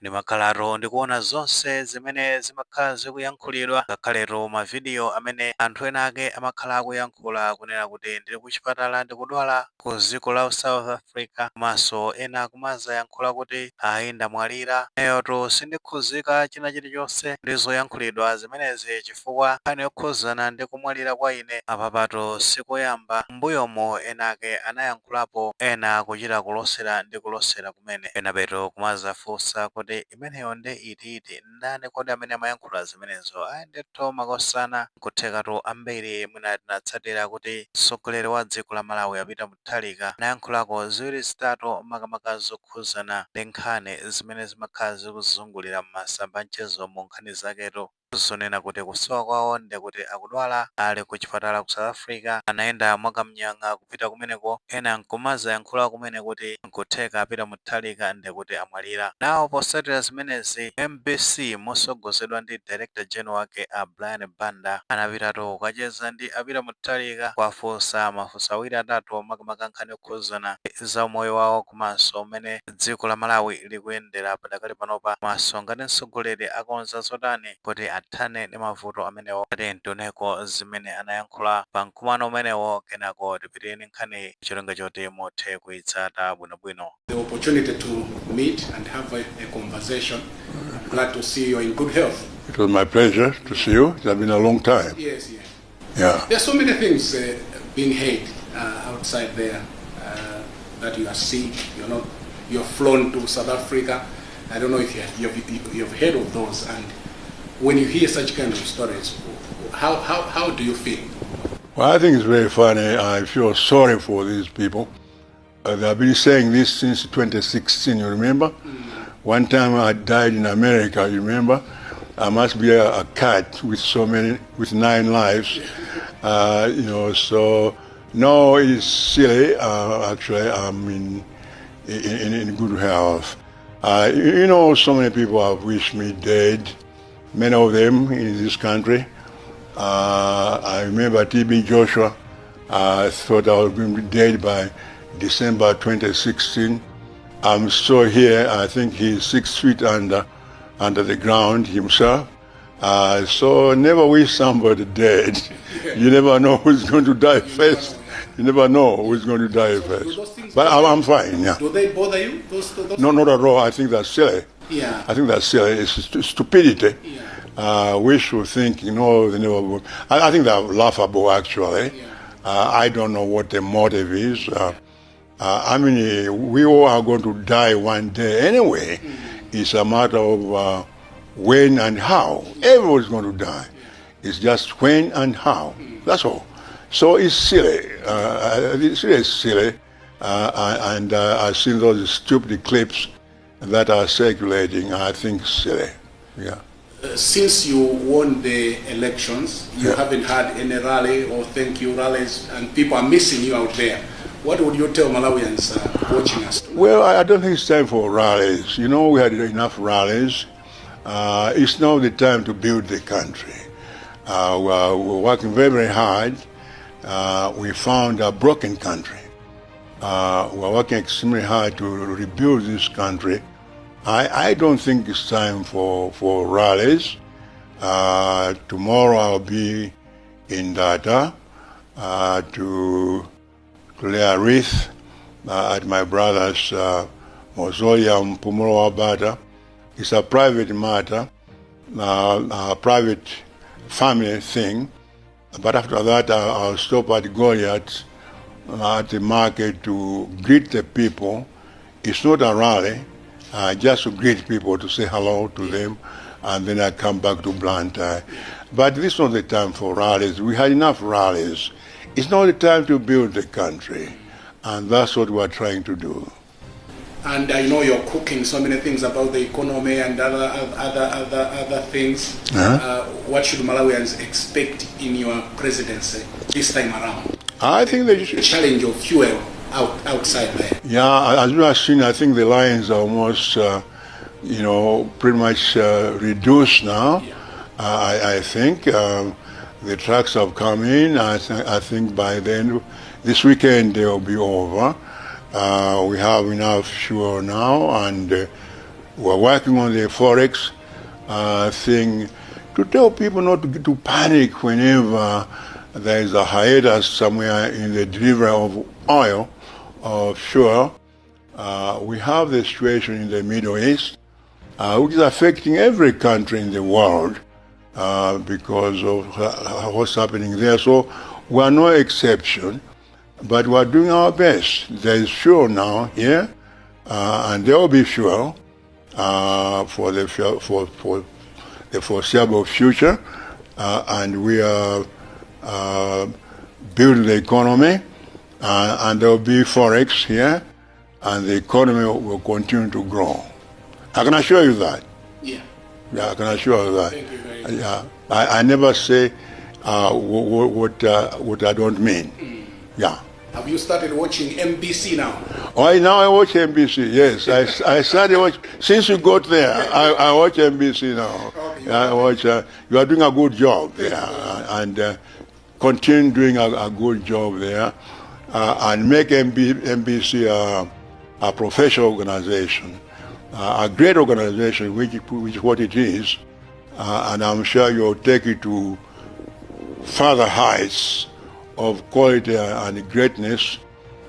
Ndimakhalatu ndikuona zonse zimene zimakhala zikuyankhulidwa, ngakhaletu mavidiyo amene anthu ena ake amakhala akuyankhula kunena kuti ndili kuchipatala, ndikudwala ku dziko la South Africa, komanso ena kumazayankhula kuti ayi, ndamwalira. Eyotu sindikhuzika china chilichonse ndi zoyankhulidwa zimenezi, chifukwa nkhani yokhuzana ndi kumwalira kwa ine apapato sikoyamba. Mbuyomo ena ake anayankhulapo, ena kuchita kulosera ndi kulosera kumene, enapeto kumazafunsa kuti imeneyo ndi itiiti, ndani kodi amene amayankhula zimenezo? Ayi ndithu makosana, nkuthekatu ambiri mwina tinatsatira kuti mtsogoleri wa dziko la Malawi a Peter Mutharika anayankhulako ziwiri zitatu, makamaka zokhuzana ndi nkhani zimene zimakhala zikuzungulira m'masamba mchezo, mu nkhani zaketo zonena kuti kusowa kwawo ndikuti akudwala, ali ku chipatala ku South Africa, anayenda mwakamnyanga kupita kumeneko, ena nkumazayankhula kumene kuti nkutheka a Peter Mutharika ndikuti amwalira nawo. Posatira zimenezi, MBC mosogozedwa ndi Director General wake a Brian Banda anapitatu kukacheza ndi a Peter Mutharika, kuwafunsa mafunso awiri atatu, makamaka nkhani yokhuzana za umoyo wawo komanso umene dziko la Malawi likuyendera padakali panopa, komanso ngati mtsogoleri akonza zotani kuti athane ndi mavuto amenewo. Ati ntioneko zimene anayankhula pa mkumano umenewo, kenako tipitire nkhani cholinga choti muthe kuyitsata bwinobwino. The opportunity to meet and have a conversation. I'm glad to see you're in good health. It was my pleasure to see you. It has been a long time. Yes. Yeah. There are so many things being heard outside there that you are sick, you're not, you're flown to South Africa. I don't know if you've heard of those. And when you hear such kind of stories, how do you feel? Well, I think it's very funny. I feel sorry for these people. They have been saying this since 2016, you remember? One time I died in America, you remember? I must be a cat with so many, with nine lives. So no, it's silly. Actually, I'm in good health. So many people have wished me dead, many of them in this country. I remember TB Joshua thought I was going to be dead by December 2016. I'm still here. I think he's 6 feet under the ground himself. So never wish somebody dead. You never know who's going to die first. You never know who's going to die Do first. Those things But I'm fine, yeah. Do they bother you? Those No, not at all. I think that's silly. I think that's silly. It's stupidity. Wishful thinking. No, they never would. I think they're laughable, actually. I don't know what the motive is. I mean, we all are going to die one day anyway. It's a matter of when and how. Everyone's going to die. It's just when and how. That's all. So it's silly. It's really silly. And I've seen those stupid clips that are circulating. I think silly. Yeah. Since you won the elections, you haven't had any rally or thank you rallies, and people are missing you out there. What would you tell Malawians watching us tonight? Well, I don't think it's time for rallies. We had enough rallies. It's now the time to build the country. We're working very, very hard. We found a broken country. We're working extremely hard to rebuild this country. I don't think it's time for rallies. Tomorrow I'll be in Ndata to lay a wreath at my brother's mausoleum, Mpumulo Wabata. It's a private matter, a private family thing. But after that, I'll stop at Goliath at the market to greet the people. It's not a rally, just to greet people, to say hello to them, and then I come back to Blantyre. But this is not the time for rallies. We had enough rallies. It's not the time to build the country, and that's what we're trying to do. And I know you're cooking so many things about the economy and other things. What should Malawians expect in your presidency this time around? I think they should. The challenge of fuel outside there. Yeah, as we have seen, I think the lines are almost, pretty much reduced now. I think the trucks have come in. I think by the end of this weekend they'll be over. We have enough fuel now, and We're working on the forex thing to tell people not to panic whenever there is a hiatus somewhere in the delivery of oil or fuel. We have the situation in the Middle East, which is affecting every country in the world because of what's happening there. So we are no exception, but we are doing our best. There is fuel now here, and there will be fuel for the foreseeable future, and we are building the economy, and there will be forex here, and the economy will continue to grow. I can assure you that. Yeah, I can assure you that. Thank you very much. Yeah, I never say what I don't mean. Yeah. Have you started watching MBC now? Oh, now I watch MBC. Yes, I started watch since you got there. I watch MBC now. Okay. I watch. You are doing a good job there, and continue doing a good job there, and make MBC a professional organization, a great organization, which is what it is, and I'm sure you'll take it to further heights of quality and greatness,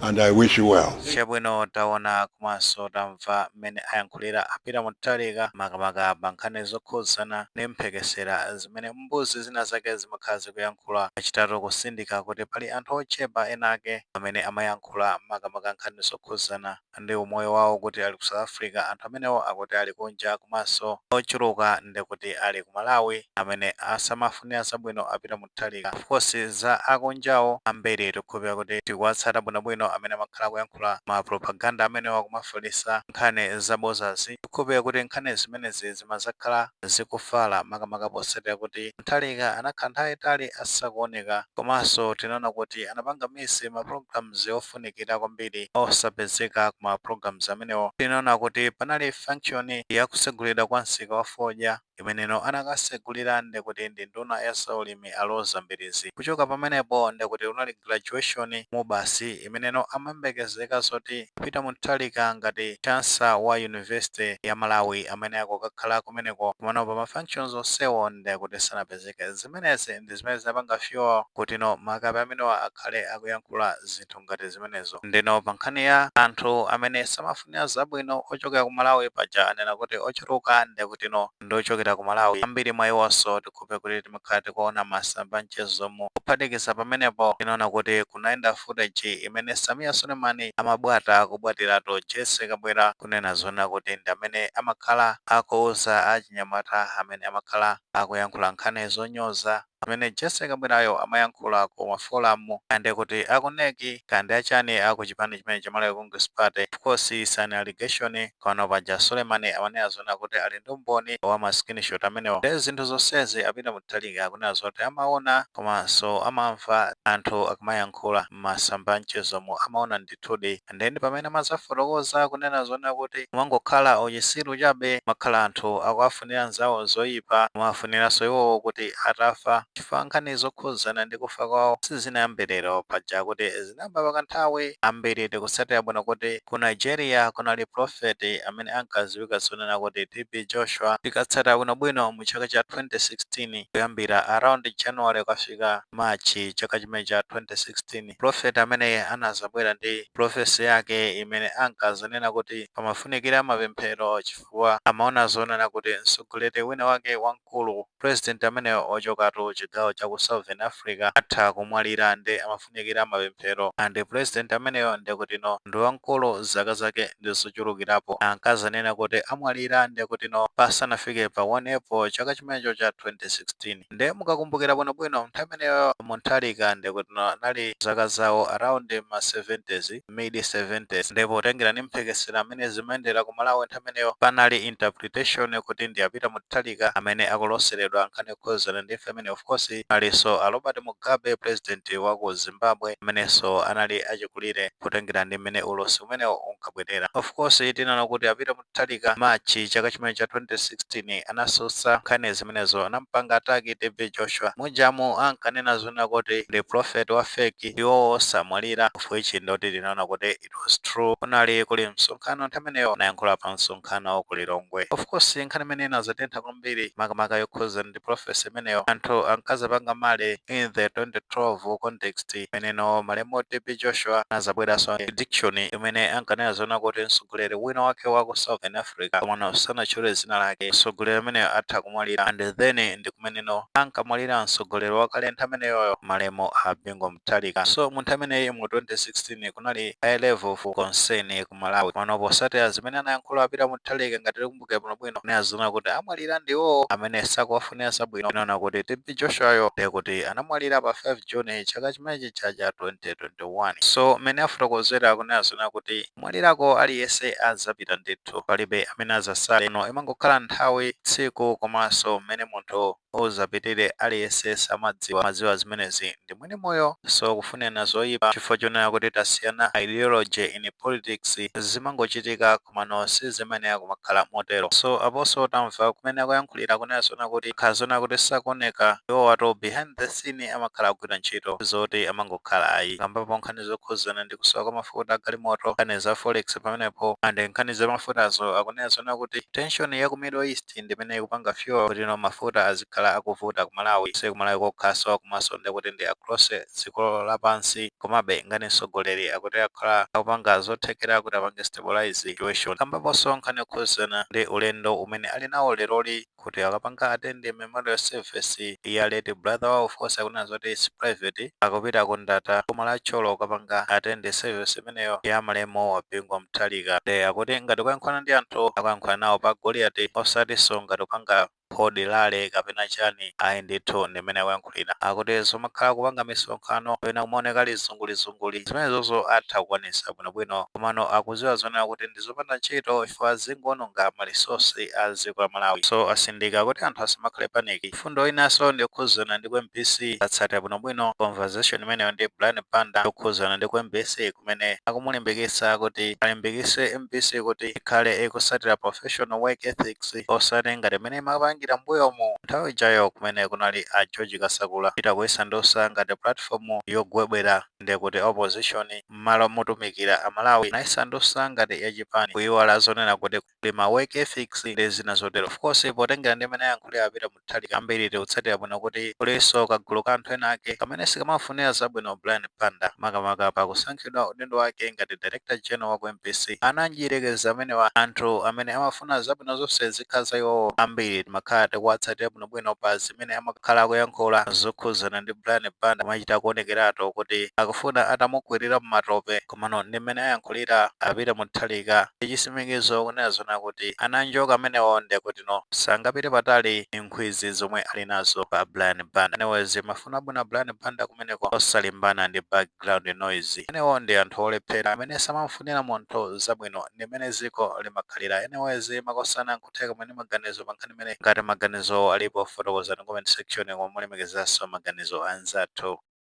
and I wish you well. Chabwino, taona komanso tamva mmene ayankhulira a Peter Mutharika, makamaka pa nkhani zokhudzana ndi mphekesera zimene mbuzi zina zake zimakhala zikuyankhula. Achitatu, kusindika kuti pali anthu ochepa ena ake amene amayankhula makamaka nkhani zokhudzana ndi umoyo wawo kuti ali ku South Africa. Anthu amenewo akuti ali kunja, komanso ochuluka ndi kuti ali ku Malawi amene asamafunira zabwino a Peter Mutharika. Of course, za akunjawo ambiri tikukhulupirira kuti tikuwatsata bwinobwino amene amakhala kuyankhula ma propaganda amenewa, kumafalitsa nkhani zabozazi. Tikukhulupirira kuti nkhani zimenezi zimazakhala zikufala makamaka potsatira kuti Mutharika anakhala nthawi itali asakuoneka, komanso tinaona kuti anapanga miss ma programs ofunikira kwambiri, osapezeka kuma programs amenewo. Tinaona kuti panali function yakusegulidwa kwa msika wa fodya imeneno anakasegulira ndekuti ndi nduna ya zaulimi a Roza Mbilizi. Kuchoka pamenepo ndekuti unali graduation mu basi imeneno amayembekezeka zoti Peter Mutharika ngati chancellor wa University ya Malawi amene akukakhala kumeneko, komano pa ma functions onsewo ndekuti sanapezeke. Zimenezi ndi zimene zinapanga fuel kuti no makape amenewa akhale akuyankhula zinthu ngati zimenezo. Ndino pa nkhani ya anthu amene samafunira zabwino ochokera ku Malawi, paja anena kuti ochuluka ndekuti no ndi ochokera ku Malawi. Ambiri mwa iwonso tikhupe kuti timakhala tikuona masamba mchezomo. Kuphatikiza pamenepo, tinaona kuti kunayenda footage imene Sameer Suleman amabwata kubwatiratu Jesse Kabwera, kunena zona kuti ndi amene amakhala akuuza achinyamata amene amakhala akuyankhula nkhani zonyoza amene Jesse Kabwerayo amayankhula ku ma forum, ande kuti aku NEC kandi achani aku chipani chimene cha Malawi Congress Party. Of course, is an allegation. Pano paja Suleman amanena zona kuti ali ndi umboni wa ma screenshot amenewo. Ndi zinthu zonsezi a Peter Mutharika akunena zoti amaona komanso amamva anthu akamayankhula m'masamba mchezomo, amaona ndithudi. Ndeni pamene amazafotokoza kunena zona kuti umangokhala uchisiru chabe, makhala anthu akuafunira anzawo zoyipa, amafuniranso iwowo kuti atafa, chifukwa nkhani zokhuzana ndi kufa kwawo sizinayambe lero. Paja kuti zinayamba pakanthawi. Ambiri tikutsatira bwino kuti ku Nigeria kunali prophet amene ankadziwika zonena kuti TB Joshua. Tikatsatira bwinobwino, mu chaka cha 2016, kuyambira around January kukafika March chaka chimene cha 2016, prophet amene anazabwera ndi prophecy yake imene ankazanena kuti pamafunikira mapemphero, chifukwa amaona zonena kuti mtsogoleri wina wake wamkulu, president ameneyo ochokatu chigawo cha ku Southern Africa, atha kumwalira, ndi amafunikira mapemphero. And president ameneyo ndikuti no ndi wamkulu, zaka zake ndi zochulukirapo, ankazanena kuti amwalira ndikuti no pasanafike pa 1 April chaka chimenecho cha 2016. Nde mukakumbukira bwinobwino, nthawi imeneyo Mutharika ndikuti no anali zaka zawo around ma 70s, mid 70s. Ndipo tengera ndi mphekesera amene zimayendera ku Malawi nthawi imeneyo, panali interpretation kuti ndi a Peter Mutharika amene akuloseredwa. Anaonjezeredwa nkhani yokhuzana ndi imfa imene. Of course, alinso a Robert Mugabe, president wa ku Zimbabwe, amenenso anali achikulire kutengera ndi mmene ulosi umenewo unkabwerera. Of course, tinaona kuti a Peter Mutharika March chaka chimene cha 2016 anasusa nkhani zimenezo, anampanga attack TB Joshua mujamu ankanena zona kuti ndi prophet wa fake, iwowo osamwalira, of which ndoti tinaona kuti it was true. Kunali kuli msonkhano nthawi imeneyo, anayankhula pa msonkhano ku Lilongwe. Of course, nkhani imene inazatentha kwambiri, makamaka yokhuzana ndi prophecy imeneyo, anthu ankazapanga male in the 2012 context imeneno malemu TB Joshua anazabweranso prediction imene ankanena zona kuti mtsogoleri wina wake wa ku Southern Africa, komano sanatchule dzina lake, mtsogoleri ameneyo atha kumwalira, and then ndi kumeneno ankamwalira mtsogoleri wakale nthawi imeneyoyo, malemu a Bingu Mutharika. So mu nthawi imeneyi mu 2016 kunali high level of concern ku Malawi. Pano posatira zimene anayankhula a Peter Mutharika, ngati tikumbukira bwinobwino, anazona kuti amwalira ndiwo amene sakuwafunira zabwino. Inaona kuti TB Joshuayo ndiye kuti anamwalira pa 5 June chaka chimenechi cha 2021. So mmene afotokozera kunena zona kuti mwalirako aliyense azapita ndithu, palibe amene azasale no, imangokhala nthawi, tsiku komanso mmene munthu uzapitire aliyense samadziwa, madziwa zimenezi ndi mwini moyo. So kufunana zoyipa chifukwa chonena kuti tasiyana ideology in politics zimangochitika, komano si zimene akumakhala motero. So aponso tamva kumene akuyankhulira kunena zona kuti khazona kuti sakuoneka, iwo watu behind the scene amakhala akugwira ntchito zoti amangokhala ayi. Kambapo nkhani zokhuzana ndi kusowa kwa mafuta agalimoto, nkhani za forex pamenepo, and nkhani za mafutazo akunena zona kuti tension ya ku Middle East ndimene ikupanga fuel kuti no mafuta azikhala akuvuta ku Malawi, si ku Malawi kokhaso, komanso ndikuti ndi across dziko lapansi. Komabe ngati mtsogoleri akuti akhala akupanga zothekera kuti apange stabilize situation. Kambaponso nkhani yokhuzana ndi ulendo umene ali nawo leroli kuti akapanga attend memorial service ya late brother wawo. Of course, akunena zoti is private, akupita ku Ndata, boma la Thyolo, kukapanga attend service imeneyo ya malemu wa Bingu Mutharika. De akuti ngati kuyankhulana ndi anthu, akuyankhulana nawo pa Goliati, osatinso ngati kupanga khodi lale kapena chani ayi. Ndithu ndimene akuyankhulira, akuti zomakhala kupanga misonkhano kapena kumaoneka lizungulizunguli, zimenezozo atha kukwanisa bwinobwino, komano akuziwa zonena kuti ndi zopanda ntchito chifukwa zingononga ma resources a dziko la Malawi. So asindika kuti anthu asamakhale panic. Fundo inanso ndiyokhuzana ndi ku MBC. Atsatira bwinobwino conversation imeneyo ndi Brian Banda yokhuzana ndi ku MBC, kumene akumulimbikitsa kuti alimbikitse MBC kuti ikhale ikusatira professional work ethics, osati ngati imene imapangira mbuyomu nthawi ijayo kumene kunali a George Kasakula, pita kuyisandusa ngati platform yogwebwera ndiye kuti opposition m'malo motumikira Amalawi, nayisandusa ngati yachipani, kuyiwala zonena kuti kuli ma work ethics ndi zina zotero. Of course, potengera ndi imene ayankhulira a Peter Mutharika, ambiri tikutsatira bwino kuti kulinso kagulu ka anthu ena ake kamene sikamafunira zabwino Brian Banda, makamaka pakusankhidwa udindo wake ngati director general wa ku MBC. Ananjiyerekeza amenewa anthu amene amafuna zabwino zonse zikhala za iwowo. Ambiri timakhala tikuwatsatira bwinobwino pa zimene amakhala akuyankhula zokhuzana ndi Brian Banda, amachita kuonekeratu kuti akufuna atamukwirira mmatope. Komano ndi mmene ayankhulira a Peter Mutharika ndi chisimikizo kunena zona kuti ananjoka amenewo ndi kuti no sangapite patali nkhwizi zomwe ali nazo pa Brian Banda. Anyways, mafuna bwino Brian Banda kumeneko, osalimbana ndi background noise. Amenewo ndi anthu olephera amene samamfunira munthu zabwino, ndi mmene dziko limakhalira. Anyways, makosana, nkutheka mwene maganizo pa nkhani imene. Ngati maganizo alipo, fotokozani comment section, komwe mulemekezanso maganizo anzathu.